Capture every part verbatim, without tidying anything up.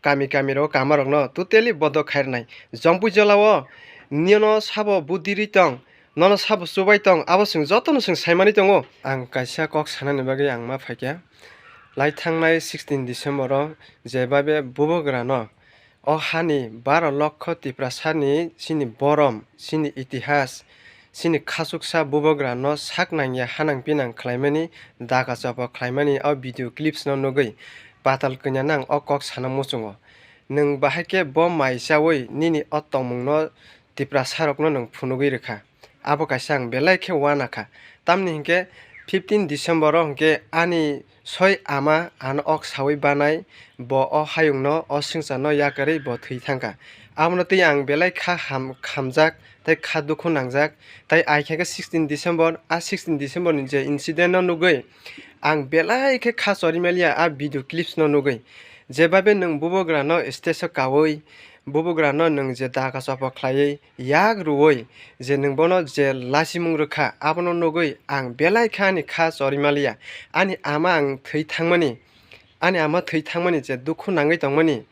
kami kami rogo kamarokno totally bodo khairnai. Jompui jolao nino sabo budiri tong, nono sabo chubai tong, abo chwng jotono chwng saimani tongo. Ang kaisa kok sanani bagwi ang ma phaikha. Lai thangnai sixteen December o jebabe bubagrano o hani baro lokho Tiprasani chini borom, chini itihas, chini khachuksa bubagrano sak nangya hanang pinang khlaimani, daga chopa khlaimani o video clips no nugwi patal kanya nang o kok sana muchungo. Nwng bahai khe bo mai chawi nini o tongmungno Tiprasarokno nwng phunugwi rwkha. Abo kaisa ang belai khe uanakha. Tamni hinkhe fifteen December o hinkhe ani soi ama ano ok sawi banai, bo o hayungno, o swngcharno yakarwi bo thwi thangkha. Abono twi ang belai kha ham-, hamjak tei kha dukhu nangjak. Tei ai khe sixteen December, a sixteen December ni je incident no nugwi ang belai khe kha chori maliya a video clips no nugwi. Jebabe nwng bubagrano stage o kawi, bubagrano nwng je daga chopa khlaiwi, yak rwui je nwng bono je lachimung rwkha, abono nugwi ang belai kha ani kha chori maliya. Ani ama ang thwi thangmani, ani ama thwi thangmani je dukhu nangwi tongmani,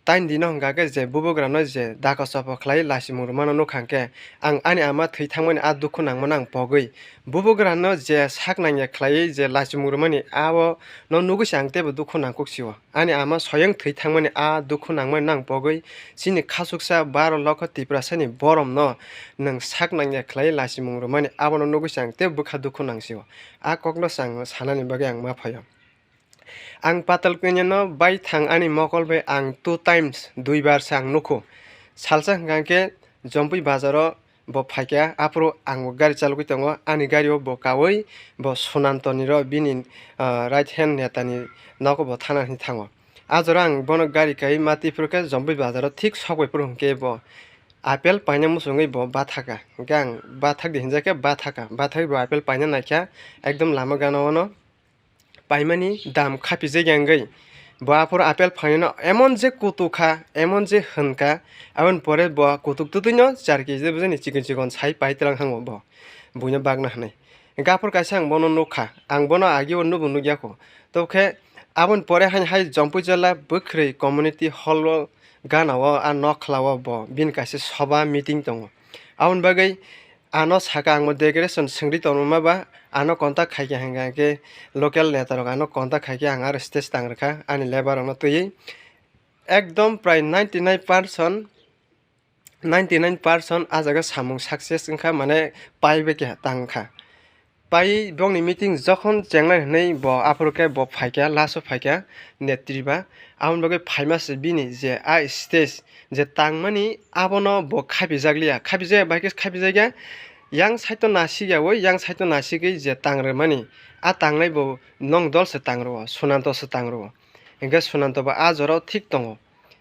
taini dino hwnkha khe je bubagrano je daga chopa khlai lachimung rwmano nukha hwnkhe, ang ani ama thwi thangmani a dukhu nangmano ang pogwi, bubagrano je sak nangya khlaiwi je lachimung rwmani, abo no nugwi se ang teibo dukhu nangkuk sio. Ani ama soyang thwi thangmani a dukhu nangmani nang pogwi chini khachuksa baro lokho Tiprasani boromno nwng sak nangya khlai lachimung rwmani abono nugwi se ang tei bwkha dukhu nangsio. A kokno se ang sanani bagwi ang ma phaio. Ang patal kanyano bai thang ani mokol bai ang two times, dui bar se ang nukho. Salsa hwnkha khe Jompui bazaro bo phaikha, aphuru ang bo gari chalogwi tongo, ani gario bo kawi bo Sunanto ni ro bini, ah, right hand neta ni nogo bo thana hinwi thango. A jora ang bono gari kai mati phuru khe Jompui bazaro thik sokbai phuru hwnkhe bo apple paina muchungwi bo bathaka, hwnkhe ang bathak di hinjakhe bathaka, bathak bo apple paina naikha ekdom lama gana ono. Paimani dam khapijak ya wngwi. Bo aphuru apple phainano emon je kutuk kha, emon je hwn kha, aboni pore bo kutuk twtwino char kg bwsani chikon chikon sai pai twlang thango bo, buino bagna hwnwi. Hwnkhe aphuru kaisa ang bono nukha, ang bono agio nubo nukya kho. Tokhe aboni pore haino hai Jompui jala Bwkhwrwi community hall o gana o a nokla o bo bini kaisa soba meeting tongo. Aboni bagwi ano saka ang bo decoration swngwi tongma ba, ano contact khaikha hwnkha khe local neta rok ano contact khaikhe ang aro stage tang rwkha ani labour rokno twiwi. Ekdom prai ninety nine percent, ninety nine percent a jaga samung success wngkha, mane pai bai khe tang kha. Pai bongni meeting jokhon chengnai hwnwi bo aphuru khe bo phaikha, last o phaikha netri ba. Aboni bagwi phaima se bini je a stage je tangmani abono bo khapijak liya, khapijak bai khe khapijak ya, yang side o nasik ya oi, yang side o nasigwi je tang rwmani, a tangnai bo nong dol se tang rwo, Sunanto se tang rwo. Hwnkhe Sunanto bo a jora o thik tongo.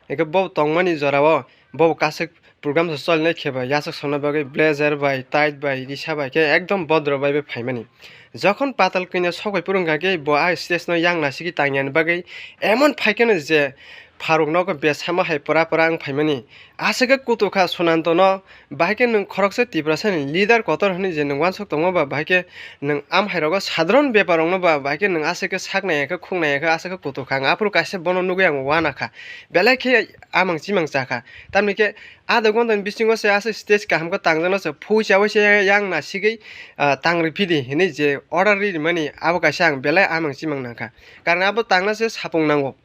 Hwnkhe bo tongmani jora o bo kaisa program se cholinai khe ba yachak songna bagwi blazer bai, tight bai, risa bai khe ekdom bodro bai bai phaimani. Jokhon patal kanya sokbai phuru hwnkha khe bo a stage no yang nasigwi tangya ni bagwi emon phai kheno je pharuk nogo besama hai pora pora wng phaimani. Aswk khe kutuk kha Sunanto no, bahai khe nwng khoroksa Tiprasa ni leader kotor hwnwi je nwng uansuk tongma ba, bahai khe nwng amhai rogo sadharon bepar rok no ba, bahai khe nwng aswk khe sak naiya khe khuk naiya khe aswk khe kutuk kha. Ang aphuru kaisa bono nugwi ang uana kha, belai khe amang chimang cha kha. Tamni khe adha ghonta ni bisingo se aswk stage kaham khe tangjakno se phui chaui se yang nasigwi, ah, tang rwphidi hinwi je order ri rimani abo kaisa ang belai amang chimang nangkha. Karon abo tangna se sapung nango.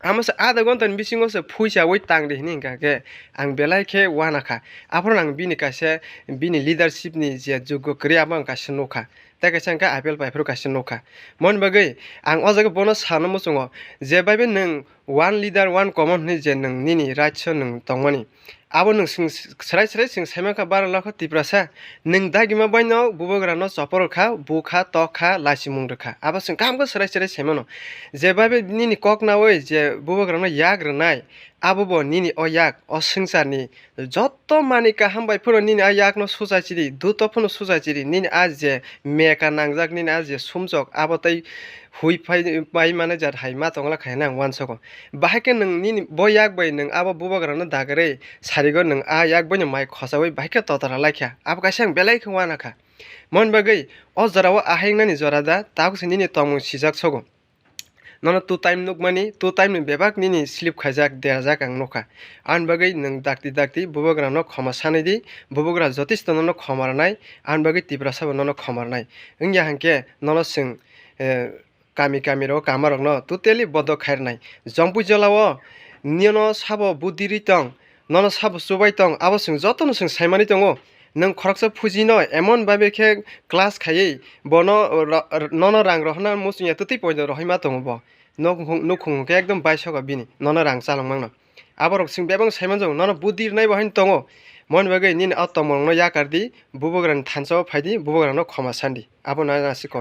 Amo se adha ghonta ni bisingo se phui chaui tang di hinwi hwnkha khe ang belai khe uana kha. Aphuru ang bini kaisa bini leadership ni je joggo kwrwi abo ang kaisa nukha. Tei kaisa hwnkha apple pai phuru kaisa nukha. Moni bagwi ang o jaga bono sana muchungo je bai bai nwng one leader, one common hinwi je nwng nini rights o nwng tongmani. Abo nwng swng-, swrai swrai swng saimankha bara lokho Tiprasa, nwng dagima baino bubagrano chopor rwkha, bukha, tokha, lachimung rwkha. Abo swng kaham khe swrai swrai saimano. Jebabe nini kok naui je bubagrano yak rwnai, abo bo nini o yak, o swngcharni joto manwi kaham bai phano nini a yakno suchai chiri, duto phano suchai chiri, nini a je meka nangjak, nini a je sumjok, abo tei hui phai, pai mane jat hai ma tongla khai hinwi ang uansugo. Bahai khe nwng nini bo yak bai nwng abo bubagrano dagarwi sarigo, nwng a yak baino mai khochaui bahai khe totra lai kha. Abo kaisa ang belai khe uana kha. Moni bagwi o jorao ahai wngnani jora da tabuk se nini tongmung sijak sogo. Nono two time nukmani, two time ni bebak nini slip khaijak, derajak ang nukha. Ani bagwi nwng dakti dakti bubagrano khoma sanwi di, bubagra jotisto nono khoma rwnai, ani bagwi Tiprasa bo nono khoma rwnai. Wngya hwnkhe nono chwng, eh, kami kami rok kamarokno totally bodo khairnai. Jongpui jolao nino sabo budhi ri tong, nono sabo chubai tong, abo chwng jotono chwng saimani tongo. Nwng khoroksa phujino emon babe khe class khaiwi bono ro-, nono rang rohorna muchungya twtwi poito rohorma tongo bo. Nok-, nukhung hwnkhe ekdom baisogo bini, nono rang chalokmano. Aborok chwng bebak saimanjago, nono budhi rwnai bo haino tongo. Moni bagwi nini o tongmorokno yakar di, bubagrani thansa o phai di, bubagrano khoma san di. Abono ang aswk.